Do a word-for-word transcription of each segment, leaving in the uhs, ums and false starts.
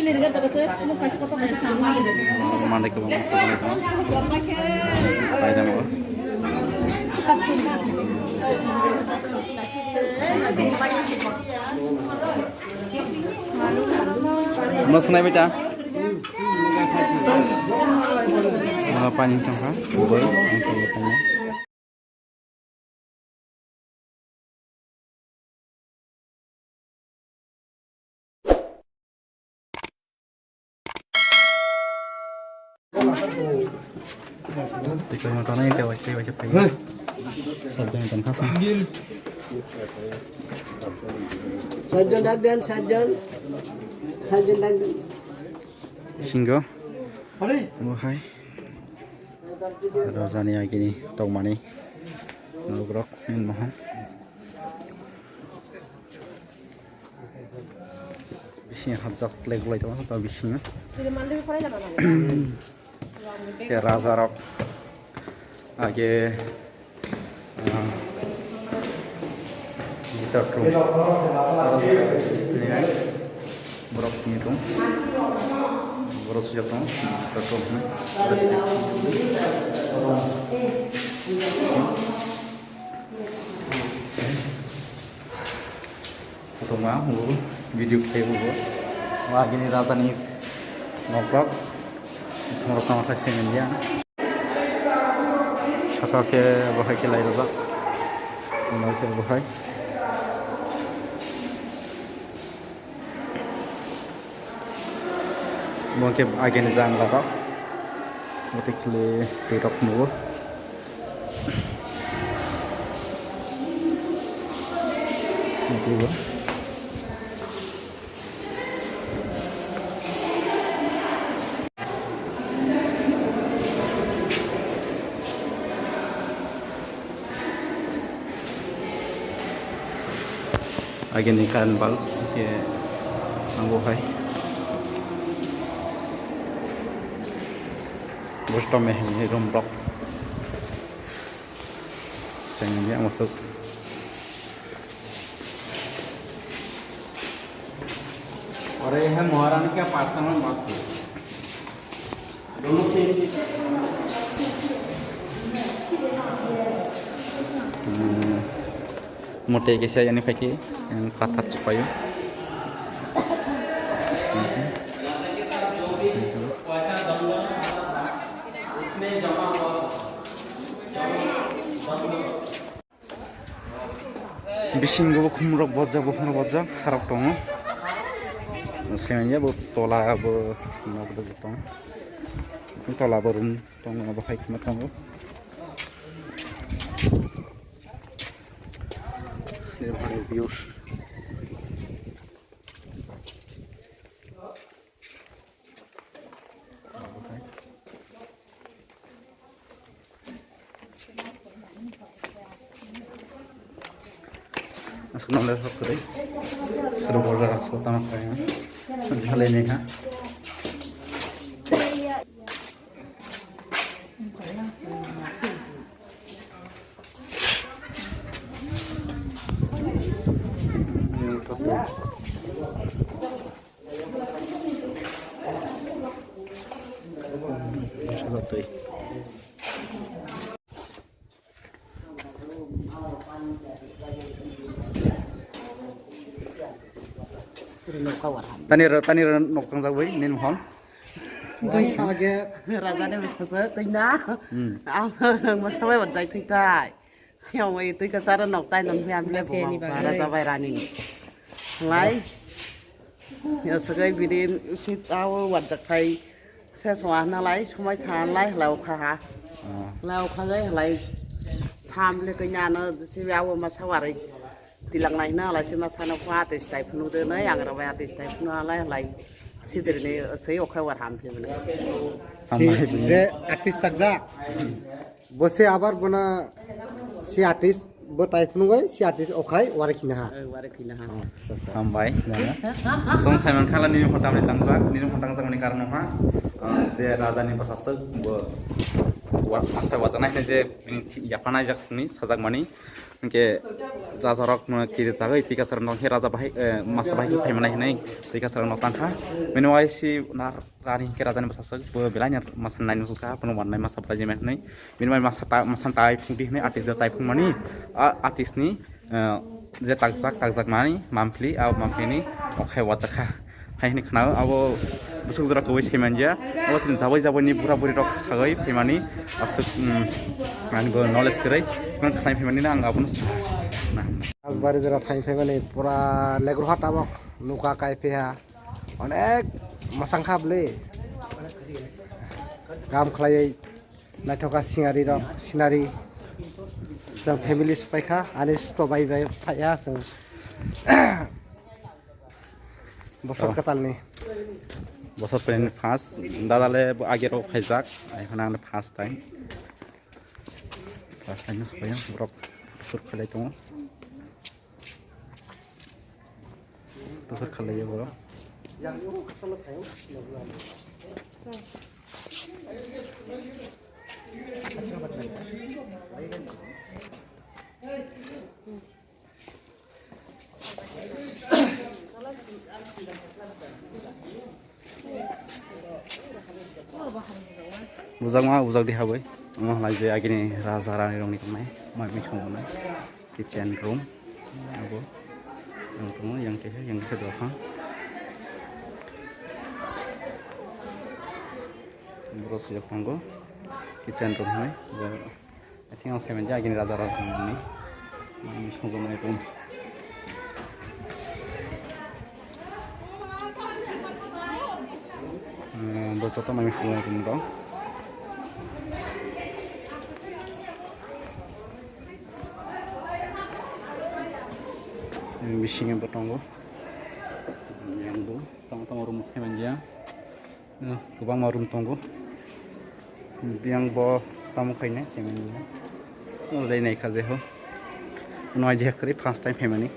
Mande ke bang. Pai jam ko. Mas nai beta. Mana pani tang ha? Ubai. Tiko yang tanah yang tewai tewai cepai. Sabjang ikan kasang. Sajjon dak den, sajjon. Sajjon dak den. Singgo. Bo hai. Rajani agini tongmani. Nugrok in mohon. Bising hapjak leg lai tong ta bising. Te raja rok age, ah, gitar tu borok ni tu borok sujak tong gitar tu. Kotorma hugo, video khe hugo. Wagini rajani nokrok. Thongrok tamo khai saimanliya. Saka khe bo hai khe lai rwjak. Bo khe bo hai. Bo khe agini jangla rok. Bo khe twi rok nugo. Bo. Agini current bulb, hingke ang bo hai. Bo sto mehemni room rok. Sengni ang masuk. Ore he moharani ke pasang mat. Hmm. Mote kisa yani phaiki, yang kathar chupayo. Bisingo bo khumrok bojak, buphang rok bojak, harok tongo. Sengya bo tola bo nok bo tongo. Tola bo room tongo, bo hai khima tongo. Views. Aswk nang le hok kwrwi. Sero borok rok aswk tamo khlai ha. Jhalai nai ha. Tani ro, tani ro nok tangjak bai, nin hon. Bai sage. Raja ni bwskango twi na. Hmm. Ang masa bai wanjak thwi tai. Siang bai twi ka chara nok tai non phi am le bo. Raja bai rani. Lai. Ya sagai bini si tao wanjak thai. Se swa na lai, somai kha lai, lau kha ha. Ah. Lau kha gai lai. Sam le kanya no si ya wo masa warai. Tilang nai na lai si masa no kha te stai phunu de nai, ang ra ba te stai phunu lai lai. Si dir ne sei okhai war ham phi bini. Ham hai bini. Je artist tak ja. Bo se abar bona si artist bo tai phunu bai si artist okhai wari khina ha. Eh, wari khina ha. Oh, acha, acha. Hambai. Song Simon khala nini hotam ni tangjak, nini hotam tangjak ni karon ha. Ah, je raja ni bwsaswk bo. wa-, masa wajaknai hinwi je bini thi-, yapha naijak hinwi sajakmani. Hinkhe rajarokno kirijagwi Tikasarokno hinkhe raja bahai, eh, masa bahai khe phaimanai hinwi Tikasarokno tangkha. Bini waisi nar-, rani hinkhe rajani bwsaswk bo belaino masa nainwi muchungkha, bono wannai masa bwlaijima hinwi. Bini bai masa ta-, masa tai phungdi hinwi artist tai phungmani, a-, artistni, eh, je takjak, takjakmani mampli, a mamplini okhai wajakha. Hai hwnwi khwnao, abo bwswk jora kwbui saimanjak. Abo chini jaboi jaboini bura buri rok sagoi phaimani aswk, um, ani bo knowledge kwrwi. Khwnai phaimani na ang abono sa-, na. Rajbari jora thai phaimani pura legroha tabok nukha kai phiya. Onek mwsang kha bwle. Kam khlaiwi naithoka scenery rok, scenery. Chwng family swpaikha, ani suto bai bai phaiya chwng. Bosor Oh. kwtalni. Bosor phaini first, dada le bo age rok phaijak, ai hwnang first time. First time swpaiya, borok sur khalai tongo. Bosor khalai borok. Bujakma, bujak di habwi. Omo halai je agini raja rani rokni tongnai, mai mui songmani kitchen room. Abo ang tongo, yang keha, yang keha dophang. Borok sujak tongo, kitchen room hai. I think ang seven jagini raja rok ni, ni songjakmani room. Eh, bo joto manwi songjakmani room rok. Bisingo bo tongo. Yang bo tamo tamo room seven ja. Kwbangma room tongo. Biyang bo tamo khainai cement ni. Nolai nai kha je ho. Nai je khari first time phaimani.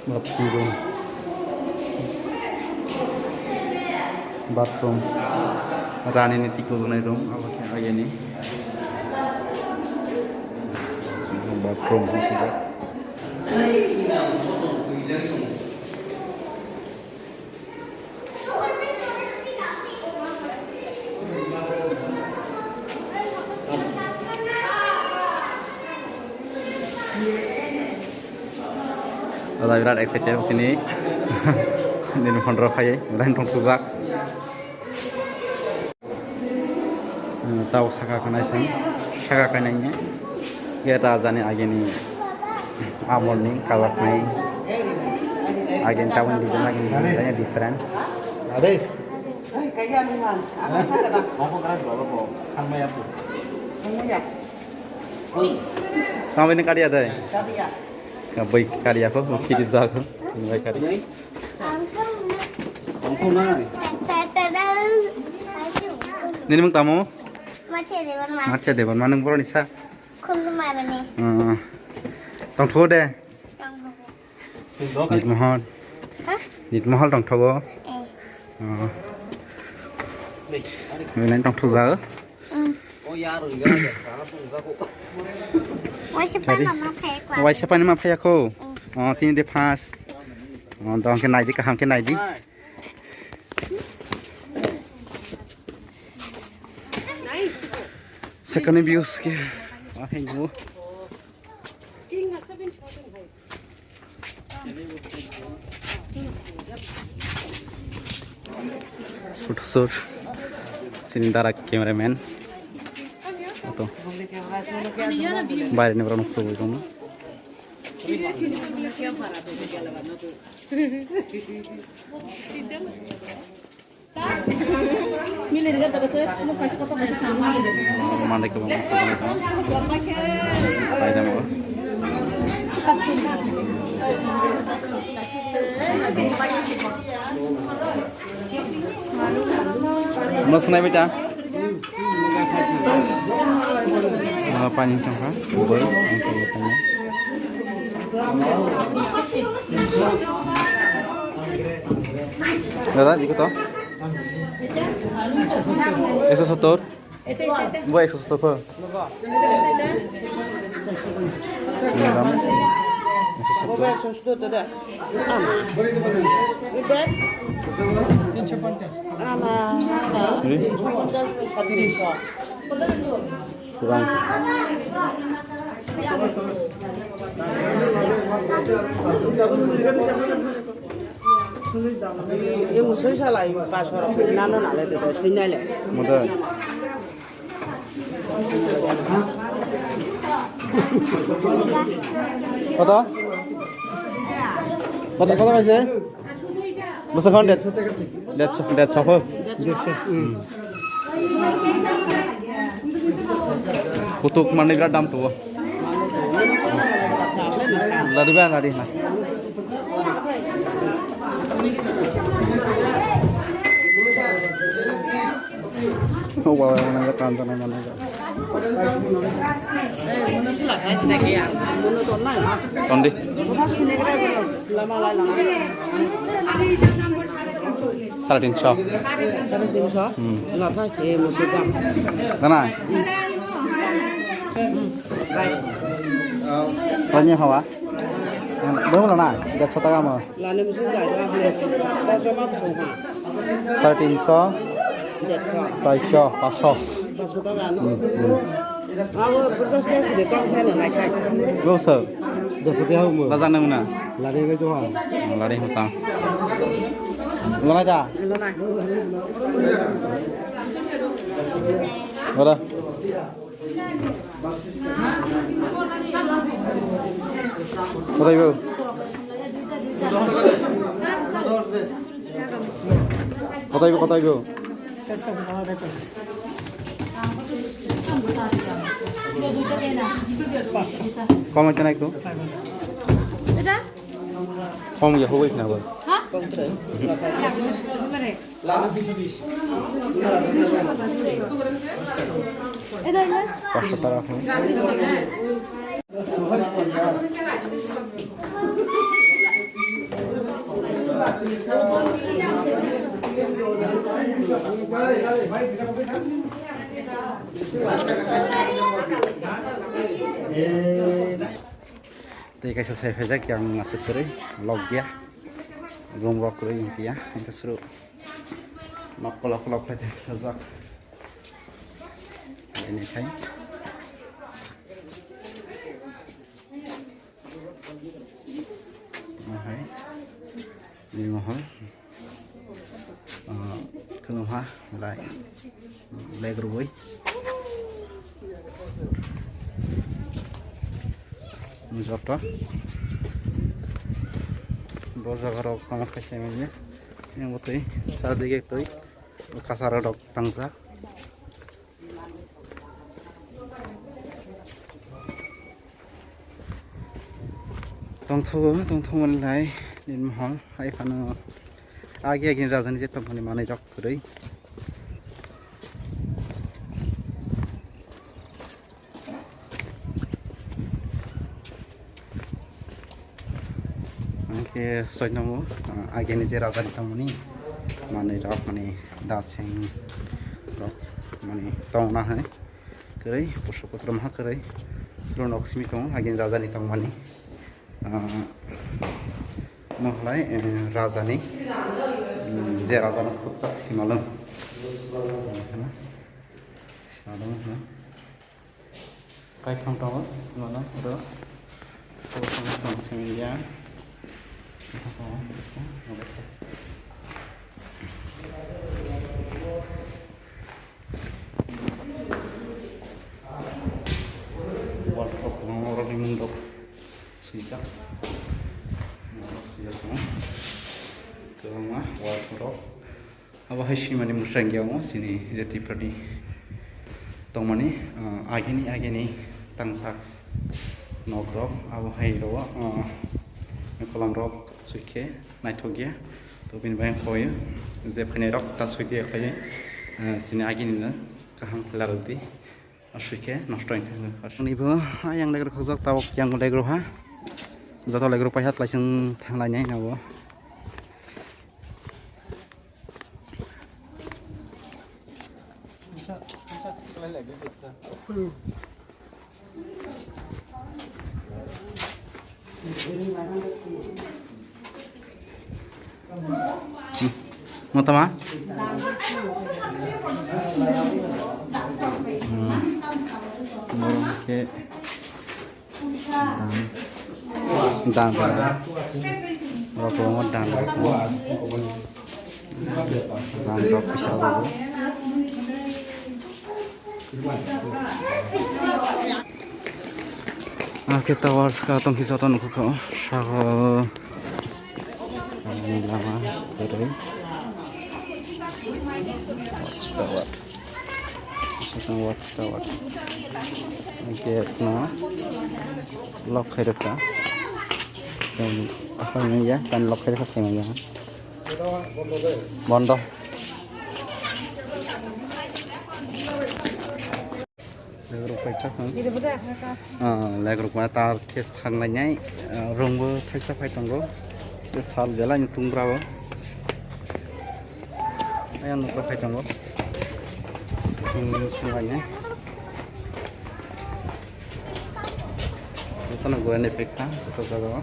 Bathroom. Bathroom. Rani ni twi kuchuknai room, abo khe ageni. Bathroom hwnwi swijak. Ada birat excited tini. Nini phone rok phai, line tong tujak. Tau saka kanai sing, saka kanai ni. Ke raja ni agini amol ni kalak nai. Agin tabun design agin design different. Ade. Tamo ini kari ada. Kabai kari aku, kiri jago. Ini kari. Nini mung tamo? Macha Devan ma. Macha Devan ma nung boroni sa. Khundu marani. Tong tho de. Tong tho. Nit mohol. Ha? Nit mohol tong tho. Eh. Nini tong tho jago. Waisa pani ma phaya kwa. Waisa pani ma phaya ko. Oh, tini de pass. Oh, dong ke naidi, kaham ke naidi. Second views ke. Ah, hey, no. Photo shoot. Sini dara cameraman. Photo. Baire ni borok nukjagwi tongo. Mande ke bang. Pai jam ko. Mas nai beta. Ah, pani tongkha, boi, ang tongkha, tongkha. Dada, di kota? Ekso sottor. Bo ekso sottor pho. Ekso sottor. Ama. Ama. Ini? Kurang. Ini musuh salah, pas orang nana nale tu, sini le. Muda. Kota? Kota, kota paise? Bwswk hwn det? Detso, detso pho. Detso. Hmm. Kutuk manwi birat dam tuo. Lari ba, lari na. Oh, wow, yang mana kan tuh, mana kan? Tondi. Sare tinso. Sare tinso? Hmm. Latha ke musi dam. Dana? Tanya hawa? Belum lah, na? Dia kota kamu? Lani musi dam. Kau cuma musi ha. Sare tinso, saiso, paso. Paso taka no? Hmm, hmm. Abo purtas kaya sidi kom kaya no nai khai. Go sir. Deso kaya mo? Bazar na muna? Lari ngai to ha. Lari mo sa. Lari da? Lari. Ora. Kotai bo? Kotai bo, kotai bo? Kom hoite na ektu? Kom ya, hoboi khna bo. Ha? Paso taka hwn. Tei kaisa sai phaijak yang aswk kwrwi log ya. Room rok kwrwi wngkhe ya. Hingke suru nok kolok kolok khlai thajak. Ini khai. Hai. Ini mahal. Ah, kheno ha, lai. Lai rwui. Joto. Bo jaga rok tamo khaisa manya. Yang botwi, sa dige twi. Kasar rok tangjak. Tongthogo, tongthokmani lai Nini Mahal, hai phano agi agi rajani je tongmani manwi rok kwrwi. Hingke soinongo, ah, agini je raja ni tongmani manwi rok, mani, daseng rok, mani, tongna hai kwrwi, poso kotorma kwrwi, suro nok simi tongo, agini raja ni tongmani, ah, no halai, eh, raja ni, mm, je raja no khupjak himalwng. Sadong, ha? Kaitham tongo, swnamna, oro. Abo swnamna tongo, simi ya. Abo tongo, bisa, abo bisa. Wall rok tongo, oro ni mung rok swijak. Oro swijak tongo. Kwbangma wall rok. Abo hai swimani mwsang ya omo chini je Tripurani tongmani, ah, agini, agini tangsak nok rok, abo hai rw, ah, kolam rok suikhe naithok ya. To bini bai koi je phainai rok ta suidi khlai, ah, chini agini no. Kaham khe larwk di. Aswk khe nosto wngkha. Ani bo ayang legrok khajak, tabuk yang legrok ha. Joto legrok paisa tlaising thanglainai nabo. Motama? Hmm. Oke. Dan. Dan, dan. Oro kwbangma dan rok tongo. Dan rok kisa rok. Ah, khe tower saka tongkhe joto nukha kho. Saka. Ani lama kwrwi. Watch tower. Watch tower. Gate no lock khai rwkha. Aphai nang ya, kan lock khai rwkha sai manya. Bondo. Legrok paikha sang. Ah, legrok ma tar khe thanglainai, ah, rongbo thaisa phai tongo. Sal belai ni tungrao. Ayang nukha phai tongo. Thanglainai. Jotono gurani paikha, joto jagao.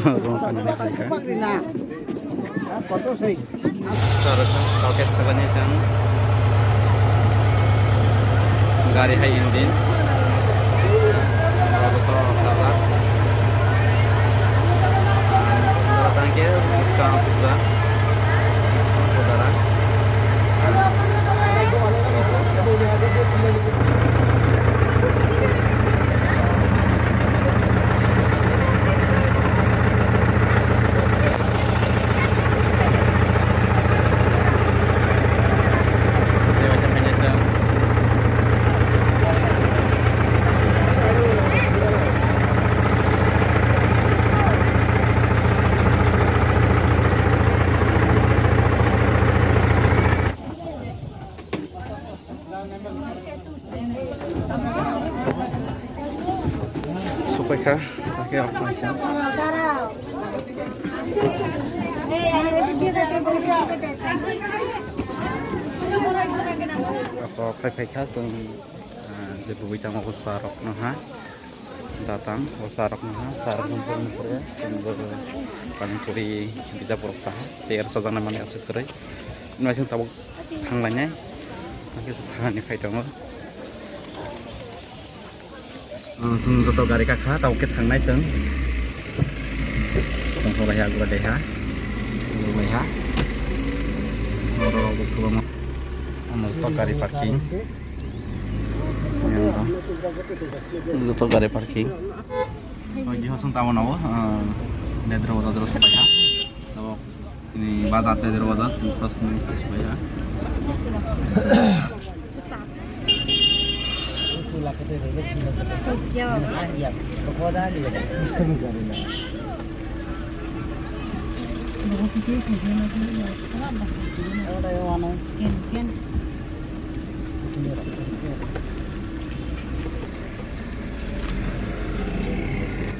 Rong khanani phaikha. Gari hai engine. Sokphaikha, hakhe rok kaisa. Rok phai phaikha, chwng, ah, je bwbwi tamo cha rok no ha. Datang, o cha rok no ha, cha rok no bwrwi pore, chwng bo pani puri, bijap rok cha ha. Tei er chajaknai manwi aswk kwrwi. Naising tabuk thanglainai. Hakhe se thangani phai tongo. Ah, chwng joto gari kakha, tabuk khe thangnai chwng. Tongthok laiha, gura daiha, gura laiha. Oro bo kwbangma. Omo joto gari parking. Joto gari parking. Oi, di hosong tamo nabo, ah, Dedro Bazar sokphaikha. Tabuk. Ini bazar tei bazar, pas ini sesuai ya.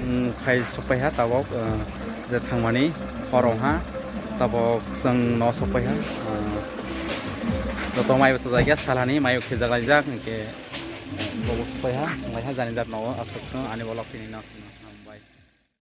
Hmm, khai sokpaiha tabok, eh, je thangmani hor wngha, tabok chwng no sokpaiha, eh, joto mai bwsajak ya salani mai bo khejak laijak, hinkhe bo sokpaiha, wngkha jani jat no aswk no ani bolok tini no aswk no.